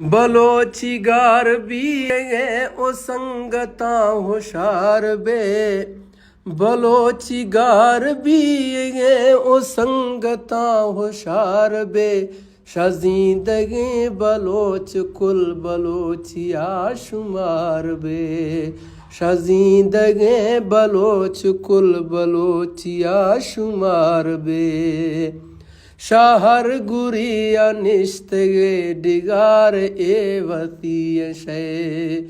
بلوچی گار بیگیں او سنگتاں ہوشار بے، بلوچی گار بیگیں او سنگتاں ہوشار بے، شزیندگیں بلوچ کل بلوچی آ شمار بے، شزیندگیں بلوچ کل بلوچی آ شمار بے۔ شہر گوری ءَ نشتگے ڈگار اے وتی شے،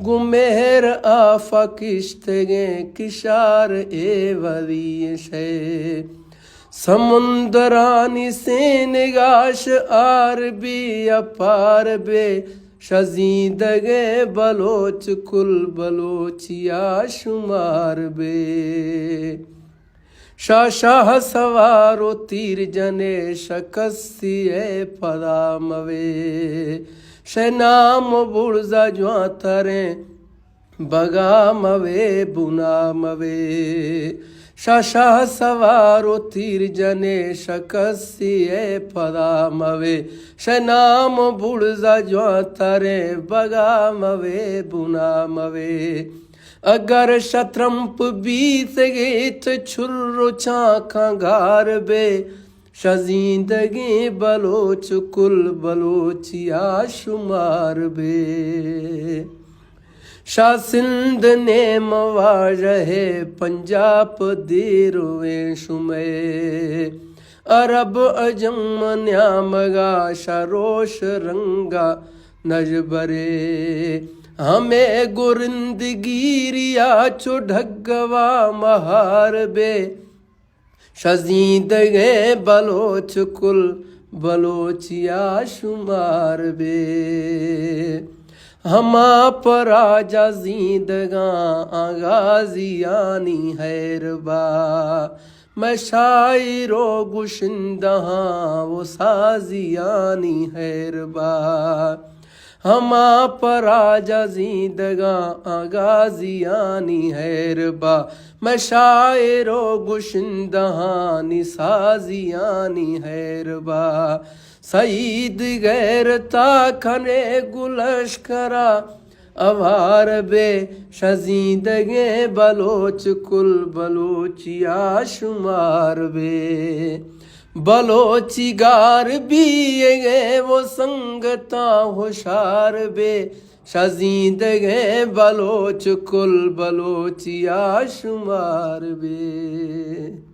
گوں مہر ءَ فکشتگیں کشار اے وتی شے۔ سمندرانی سینگاش آر بی ءَ پار بے، شزیندگیں بلوچ کل بلوچی آ شمار بے۔ شاہ شاہ سوار و تیر جنے شکستی اے پدا موے، شے نام و برزا جوانتریں بگا موے بنا موے۔ شاہ شاہ سوار و تیر جنے شکستی اے پدا موے، شے نام و برزا جوانتریں بگا موے بنا موے۔ اگر شترمپ بیتگیت چر و چانکاں گار بے، شزیندگیں بلوچ کل بلوچی آ شمار بے۔ شاہ سندھ نیم واجہ پنجاب دیرویں شمے، عرب عجم نیامگا شاہ روش رنگا نجبرے، ہمے گرند گیریا چو ڈھگوا مہار بے، شزیندگیں بلوچ کل بلوچی آ شمار بے۔ ہما پراجا زیندگاں آ غازیانی حیر با، مئے شاعر و گشندہاں و سازیانی حیر با۔ ہما پراجا زیندگاں آ غازیانی حیر با، مئے شاعر و گشندہانی سازیانی حیر با۔ سعید غیرتا کنے گلشکرا اوار بے، شزیندگیں بلوچ کل بلوچی آ شمار بے۔ بلوچی گار بیگیں و سنگتاں ہوشار بے، شزیندگیں بلوچ کل بلوچی آ شمار بے۔